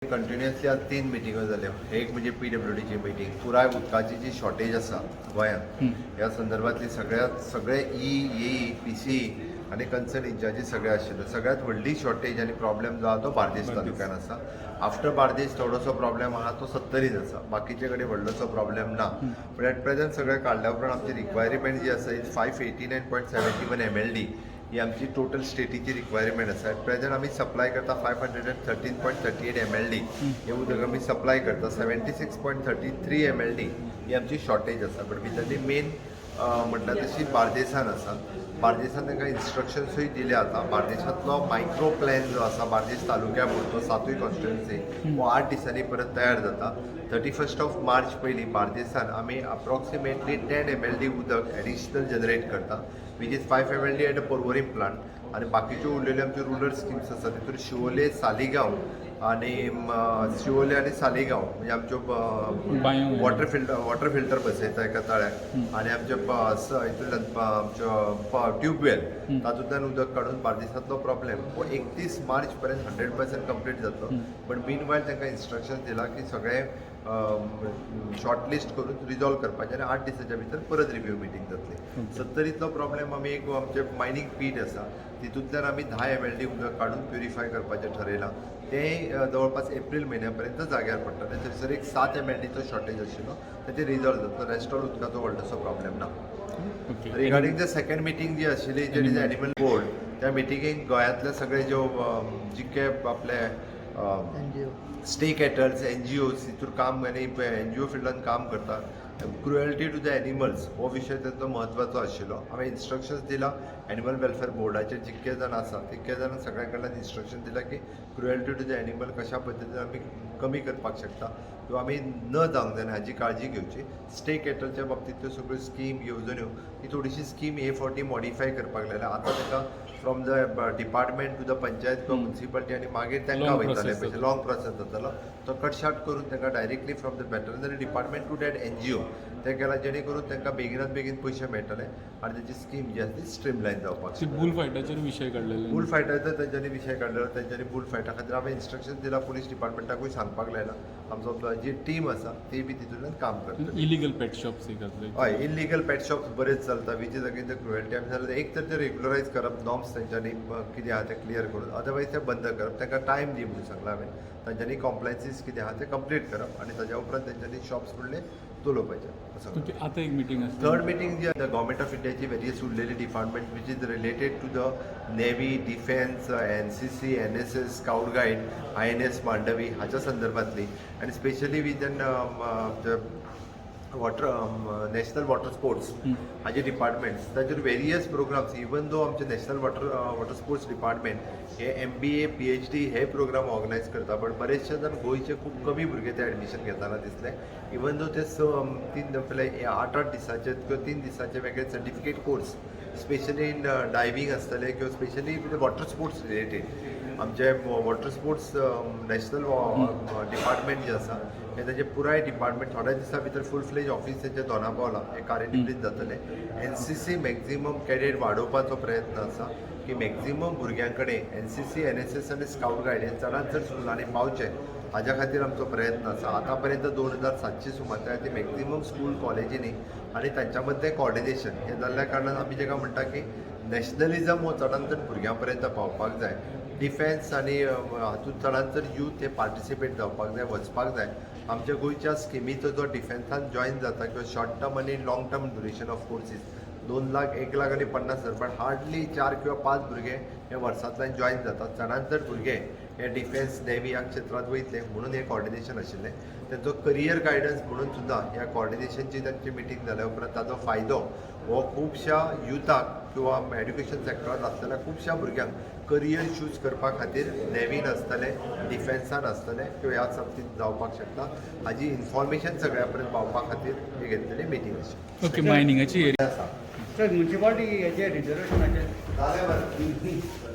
Continuously आज तीन मिटिंगो जाल्यो. एक म्हणजे पीडब्ल्यूडीची मिटींग, पुराय उदकाची जी शॉर्टेज आसा गोंयांत, ह्या संदर्भातली सगळ्यात सगळे ई ए पी सी आनी कन्सर्न इन्चार्जीस सगळे आशिल्ले. सगळ्यात व्हडली शॉर्टेज आनी प्रॉब्लेम जो आहा तो बार्देस तालुक्यान आसा. आफ्टर बार्देस थोडोसो प्रॉब्लेम आहा तो सत्तरीन आसा. बाकीचे कडेन व्हडलोसो प्रॉब्लेम ना. पूण एट प्रेझेंट सगळें काडल्या उपरांत आमची रिक्वायरमेंट जी आसा is 589.71 MLD. ही आमची टोटल स्टेटीची रिक्वायरमेंट आसा. एट प्रेझेंट आमी सप्लाय करता 513.38 MLD. हे उदक आमी सप्लाय करता. 76.33 MLD ही आमची शॉर्टेज आसा. बट भितरली मेन म्हटल्यार तशी बार्देसान आसा. बार्देसान तांकां इन्स्ट्रक्शन्सूय दिले. आतां बार्देशांतलो मायक्रो प्लॅन जो आसा बार्देस तालुक्या पुरतो, सातूय कॉन्स्टिट्युन्सी, हो 8 दिसांनी परत तयार जाता. 31 ऑफ मार्च पयलीं बार्देसान आमी अप्रॉक्सिमेटली 10 एमएलडी उदक एडिशनल जनरेट करता, which is 5 MLD at a Porvorim plant आनी बाकीच्यो उरलेल्यो आमच्यो रुरल स्किम्स आसा, तितून शिवोले, सालिगांव आनी शिवोले आनी सालिगांव म्हणजे आमच्यो बांयो. वॉटर फिल्टर बसयता एका तळ्याक आनी आमचे हितूंतल्यान आमच्यो ट्युबवेल, तातूंतल्यान उदक काडून बार्देसांतलो प्रॉब्लेम हो 31 मार्च पर्यंत 100% कंप्लीट जातलो. बट मीन वायल तांकां इन्स्ट्रक्शन दिला की सगळे शॉर्ट लिस्ट करून रिजॉल्व करपाचें आनी 8 दिसाच्या भितर परत रिव्यू मिटींग जातली. सत्तरीतलो प्रॉब्लेम आमी एक आमचे मायनींग पीट आसा, तितूंतल्यान आमी 10 एमएलडी उदक काडून प्युरिफाय करपाचें ठरयलां. तें जवळपास एप्रील म्हयन्या पर्यंत जाग्यार पडटलें. थंयसर एक 7 एमएलडीचो शॉर्टेज आशिल्लो, तें रिजॉल्व जातलो. रेस्ट ऑल उदकाचो व्हडलोसो प्रॉब्लेम ना. रिगार्डींग the second meeting जी आशिल्ली, that is animal board, त्या मिटिंगेक गोंयांतले सगळे ज्यो जितके आपले स्टे कॅटल्स, एनजीओज हितूर काम आनी एनजीओ फिल्डान काम करता, क्रुएल्टी टू the animals हो विशय तांचो म्हत्वाचो आशिल्लो. हांवें इन्स्ट्रक्शन्स दिला एनिमल वेलफेअर बोर्डाचेर जितके जाण आसा तितके जाण सगळ्यां कडल्यान इन्स्ट्रक्शन दिला की क्रुएल्टी टू the animal कशा पद्दतीन आमी कमी करपाक शकता किंवा आमी न जावंक जायना हाजी काळजी घेवची. स्टे कॅटलच्या बाबतीत त्यो सगळ्यो स्कीम, येवजण्यो, ही थोडीशी स्कीम हे फावटी मॉडिफाय करपाक लागल्या. आतां ताका from the department to the panchayat किंवा मुन्सिपालिटी आनी मागीर तांकां Long वयताले process पयशे. जाता. लॉंग प्रोसेस जातालो, तो कटशाट करून तांकां directly from the veterinary department to that NGO ते केला, जेणे करून तांकां बेगिनात बेगीन पयशे मेळटले आनी तेजी स्कीम जी आसा ती स्ट्रीमलायन जावपाक ती शकता. बुल फायटाचेर विशय काडलेले. बुल फायटाचो तेंच्यांनी विशय काडलेलो. तेंच्यांनी बुल फायटा खातीर हांवें इन्स्ट्रक्शन दिला, पुलीस डिपार्टमेंटाकूय सांगपाक लायला. आमचो जी टीम आसा ती बी तितूंतल्यान काम करतली. इलिगल पेट शॉप्स एक आसले. हय, इलिगल पेट शॉप्स बरेच चलता, which is again the cruelty. आमी जाल्यार एक तर ते रेग्युलरायज करप, नॉर्म्स तेंच्यांनी कितें आहा ते क्लियर करून, अदरवायज ते बंद करप. तांकां टायम दी म्हणून सांगलां हांवें. तांच्यांनी कॉम्प्लायन्सीस कितें आहा ते कंप्लीट करप आनी ताज्या उपरांत तेंच्यांनी शॉप्स फुडले चलोवपाचे असो. तुमची आतां एक मिटींग आसली. थर्ड मिटींग जी गव्हर्मेंट ऑफ इंडियाची वेरियस उरलेली department which is related to the navy, defence, NCC, NSS, scout guide, INS Mandovi हाच्या संदर्भातली आनी specially with an water national water sports हाजे डिपार्टमेंट्स, ताचेर वेरियस प्रोग्राम्स. इवन दो आमचे national water sports department हे MBA, PhD हे programme organise करता, but बरेचशे जाण गोंयचे खूब कमी भुरगे ते एडमिशन घेतना दिसले. इवन दो ते स तीन पयले 8 8 दिसाचे किंवा 3 दिसाचे वेगळे certificate course specially in diving आसतले किंवा स्पेशली वॉटर स्पोर्ट्स रिलेटेड, आमचे वॉटर स्पोर्ट्स नॅशनल डिपार्टमेंट जे आसा हे ताजें पुराय डिपार्टमेंट थोड्या दिसां भितर फूल फ्लेज ऑफिस तेंचे दोना पावला हे कारें जातलें. एनसीसी मॅक्झिमम कॅडेट वाडोवपाचो प्रयत्न आसा की मॅक्झिमम भुरग्यां कडेन एनसीसी, एनएसएस आनी स्काउट गायड हे चडांत चड स्कुलांनी पावचे हाज्या खातीर आमचो प्रयत्न आसा. आतां पर्यंत 2700 सुमार त्या खातीर मॅक्झिमम स्कूल कॉलेजींनी आनी तांच्या मदलें कॉर्डिनेशन हें जाल्ल्या कारणान आमी जेका म्हणटा की नॅशनलिजम हो चडांत चड भुरग्यां पर्यंत पावपाक जाय. डिफेन्स आनी हातूंत चडांत चड यूथ हे पार्टिसिपेट जावपाक जाय, वचपाक जाय. आमच्या गोंयच्या स्किमीचो जो डिफेन्सान जॉयन जाता किंवा शॉर्ट टर्म आनी long term duration of courses, 2 lakh, 1 lakh आनी 50 हजार, पण हार्डली चार किंवा पांच भुरगे हे वर्सांतल्यान जॉयन जातात. चडांत चड भुरगे हे डिफेन्स, नेवी ह्या क्षेत्रांत वयतले म्हणून हें कॉर्डिनेशन आशिल्लें. तेंचो करियर गायडन्स म्हणून सुद्दां ह्या कॉर्डिनेशनची तांची मिटींग जाल्या उपरांत ताजो फायदो हो खुबश्या युथाक किंवा एड्युकेशन सेक्टरान आसलेल्या खुबश्या भुरग्यांक करियर चूज करपा खातीर नेवीन आसतलें, डिफेन्सान आसतलें किंवा ह्या बाबतींत जावपाक शकता, हाजी इन्फॉर्मेशन सगळ्या पर्यंत पावपा खातीर ही घेतलेली मिटींग आशिल्ली. ओके, मायनिंगाची एरिया आसा. सर, म्युन्सिपाल्टी हेजे रिजर्वेशनाचे जालें बरें.